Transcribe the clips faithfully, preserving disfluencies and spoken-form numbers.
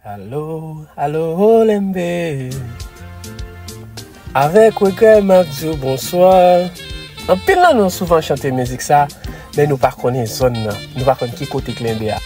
Alo, alo, Lenbe. Avèk regrè, m ap di w bonswa. Anpil nan nou souvan chante mizik sa, men nou pa konnen zòn nan. Nou pa konn ki kote k Lenbe a.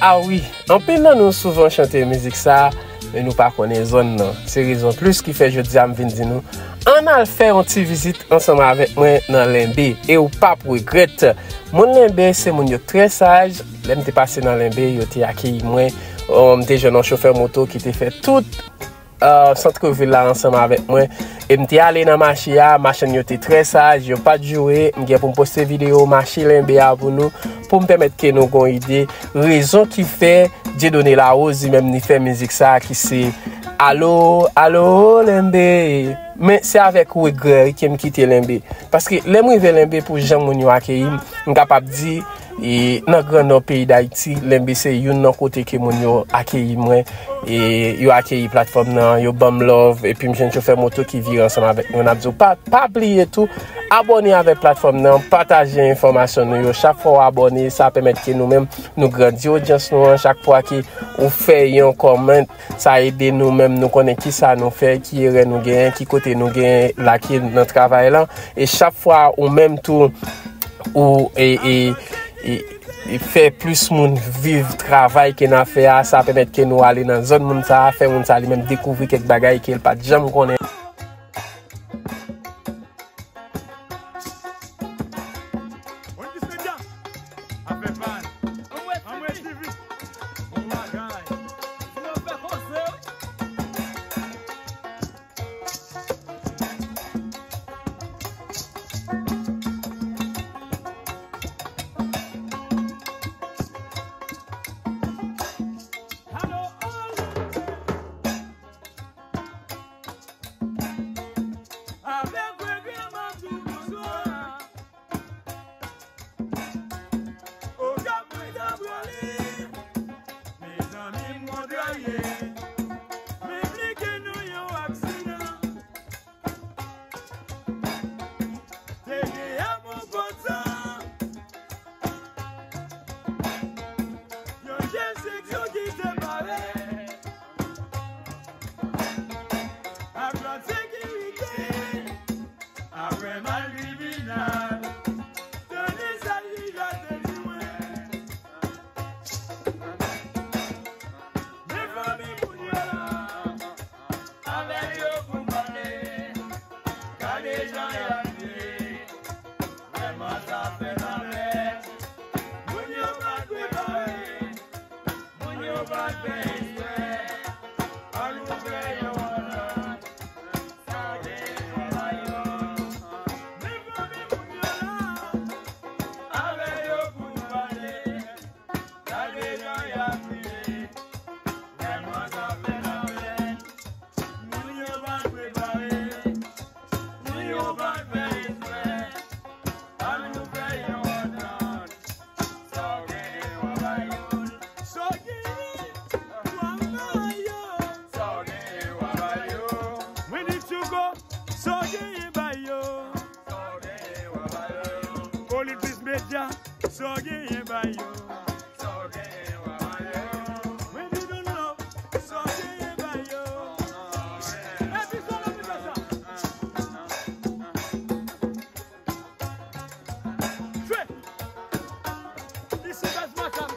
A wi, anpil nan nou souvan chante mizik sa, men nou pa konnen zòn nan. Se rezon plis ki fè jodi a m vin di nou, ann al fè yon ti vizit ansanm avèk mwen nan Lenbe, e w p ap regrèt. Moun Lenbe se moun yo trè saj. Lè m te pase nan Lenbe, yo te akeyi mwen. Ɔ, m te jwenn yon chofè moto ki te fè tout, ɔ, sant vil la ansanm avèk mwen. E m te ale nan mache a, machann yo te trè saj, yo pa t joure. M gen pou m poste videyo mache Lenbe a pou nou, pou m pèmèt ke nou gon ide rezon ki fè Dieudonné Larose li menm li fè mizik sa ki se Alo, alo, Lenbe. Men se avèk regrè wi ke m kite Lenbe. Paske lè m rive Lenbe, pou jan moun yo akeyi m, m kapab di, e, nan Gran Nò peyi Dayiti, Lenbe se youn nan kote ke moun yo akeyi mwen. E yo akeyi platfòm nan, yo ban m love, epi m jwenn chofè moto ki vire ansanm avèk mwen, n ap di w pa, pa bliye tou, abòne avèk platfòm nan, pataje enfòmasyon nou yo. Chak fwa w abòne, sa pèmèt ke nou menm, nou grandi odyans nou an. Chak fwa ke ou fè yon comment, sa ede nou menm, nou konnen ki sa nou fè, ki erè nou genyen, ki kote nou genyen laki nan travay lan. E chak fwa ou menm tou, ou, e, e, e, e fè plis moun viv travay ke n ap fè a, sa pèmèt ke nou ale nan zòn moun sa a, fè moun sa a li menm dekouvri kèk bagay ke l pa t janm konnen. Otis Media, afè pa n. Anmwe T V. Bon bagay. Sinon fè koze wi. Avèk regrè m ap di w bonswa. Okap mwen t ap rale, mezanmi m kontrarye. M enplike nan yon aksidan. Te gen yon bon kontan. Yon jèn seksyon ki separe ak lòt sekirite. Apre m al tribinal, tande sa jij la te di mwen. Men fanmi moun yo la, avèk yo pou m pale. Gade jan y ap viv, vrèman sa fè lapèn. Moun yo pa prepare, moun yo pa fè eksprè. Ann ouvè yon lòt. Sa gen travay yo. Men fanmi moun yo la, avè yo pou n pale. Gade jan y ap kriye. Vrèman sa fè lapèn. Moun yo pa prepare. Moun yo pa fè eksprè. Ann ouvè yon antant. Sa w genyen w a ba yo. Sa w genyen w a ba yo. Sa w genyen w a ba yo. Mwen di Tchouko, sa w genyen bay yo. Sa w genyen w a ba yo. Olympus Media, sa w genyen bay yo. Sa w genyen w a ba yo. Mwen di Don Love, sa w genyen bay yo. Epi sa w la pou fè sa. Jwe! Isi baz makab.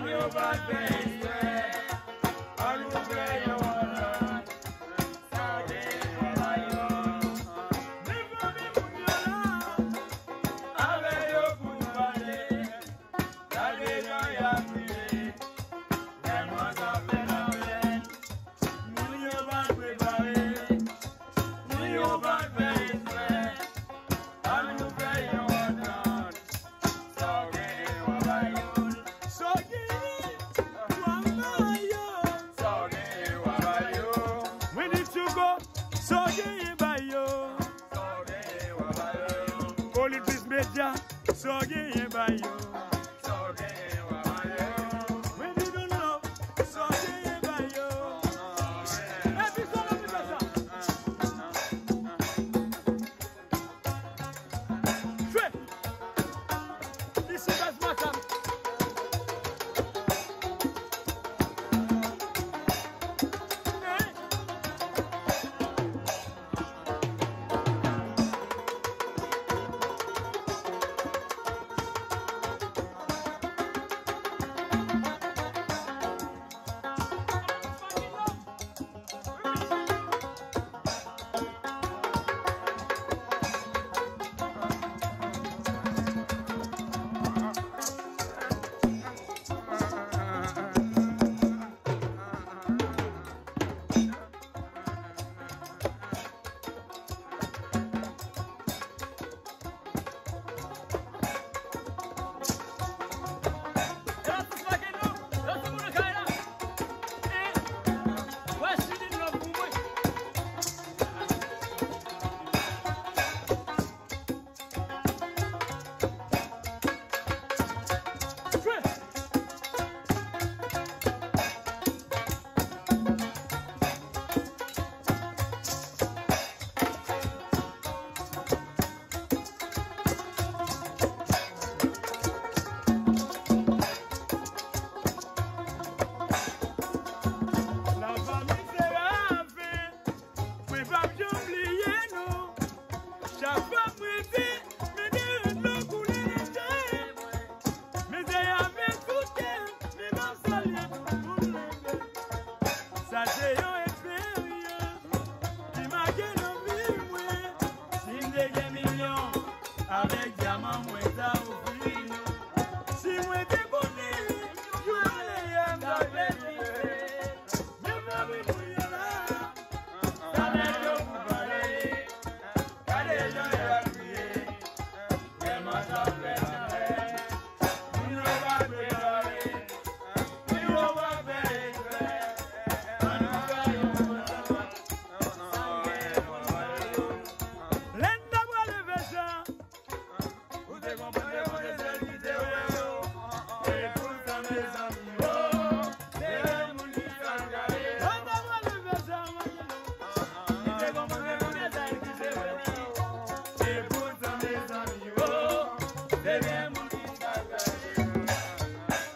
Yo pa fè eksprè, an nou fè yon antant. Sa w gen, yo ba yo. Men fanmi moun yo la, avè yo pou nou pale. Gade jan y ap kriye, tèlman sa fè lapèn. Moun yo pa prepare, moun yo pa fè eksprè. An nou fè yon antant. Sa w genyen, w a ba yo. Sa w genyen, w a ba yo. Sa w genyen, w a ba yo. Mwen di Tchouko, sa w genyen, ba yo. Sa w genyen, w a ba yo. Oliplis Medya, sa w genyen, ba yo. Sa w genyen, w a ba yo. Mwen di Don Love, sa w genyen, ba yo. Epi sa w ap fè sa. Jwe! Isi baz Matam. Hein? Lafanmi Serafen, mwen p ap janm bliye nou. Chak fwa mwen di, men de dlo koule nan je mwen. Men se avèk tout kè m, men m ap salye tout moun leve. Sa se yon eksperyans ki make nan vi mwen. Si m te gen milyon, avèk dyaman mwen ta ofri nou. Si mwen te konnen, yon malere m ta fè vive. Men fanmi moun yo la, sa nèg yo pou pale. Gade jan y ap kriye, tèlman sa fè lapèn. Moun yo pa prepare, moun yo pa fè eksprè. Ann fè yon antant. Lè n ta pral leve sa, ou te konprann se pou se sèl ki te wè yo. E pou sa, mezanmi, yo, se lè moun ki sal gade yo. Lè n ta pral leve sa, Li te konprann se pou de sèl ki se vre li. Se pou sa, mezanmi, oh, se de moun ki ka gade.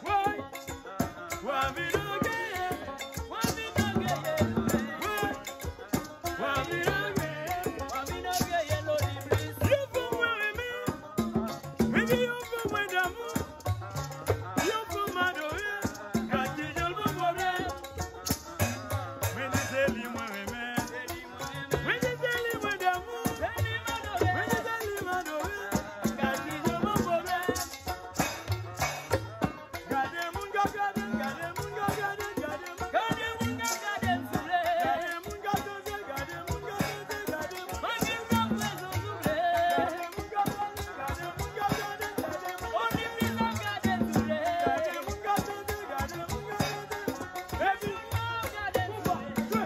Woy, w a vin ogeye, w a vin ogeye, woy, w a vin ogeye, w a vin ogeye, Loliblis. Yon fanm mwen renmen, mwen di yon fanm mwen damou, yon fanm m adore, gad kijan l ban m pwoblèm. Mwen di se li mwen renmen. Mwen di se li mwen damou. Mwen di se li m adore. Gad kijan m an pwoblèm. Gade moun k ap gade m, gade moun k ap gade m, gade moun. Gade moun k ap gade m soule. Gade moun k ap danse, gade moun k ap danse, gade moun. Manmi m k ap fè zouzoule. Gade moun k ap gade m, gade moun k ap gade m, gade moun. Olivine ap gade m soule. Gade moun k ap danse, gade moun k ap danse. Epi, gade m soule.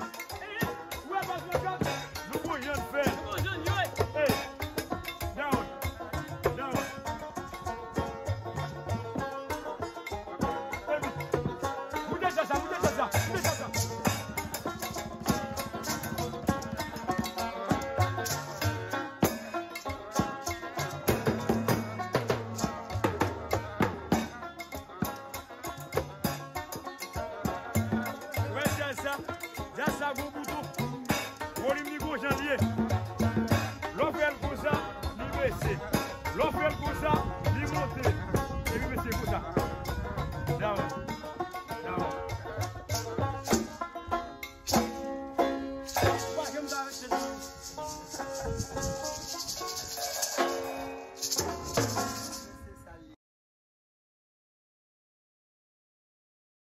Nou gon jan n fè. Nou gon jan n jwe. Hey, down, down. Epi, moute djaz la, moute djaz la, moute djaz la. Wè djaz sa, djaz sa gon bouton. Volim li gon jan l ye. Lè w fè l konsa, li bese. Lè w fè l konsa, li monte. Epi mesye konsa. Dawon.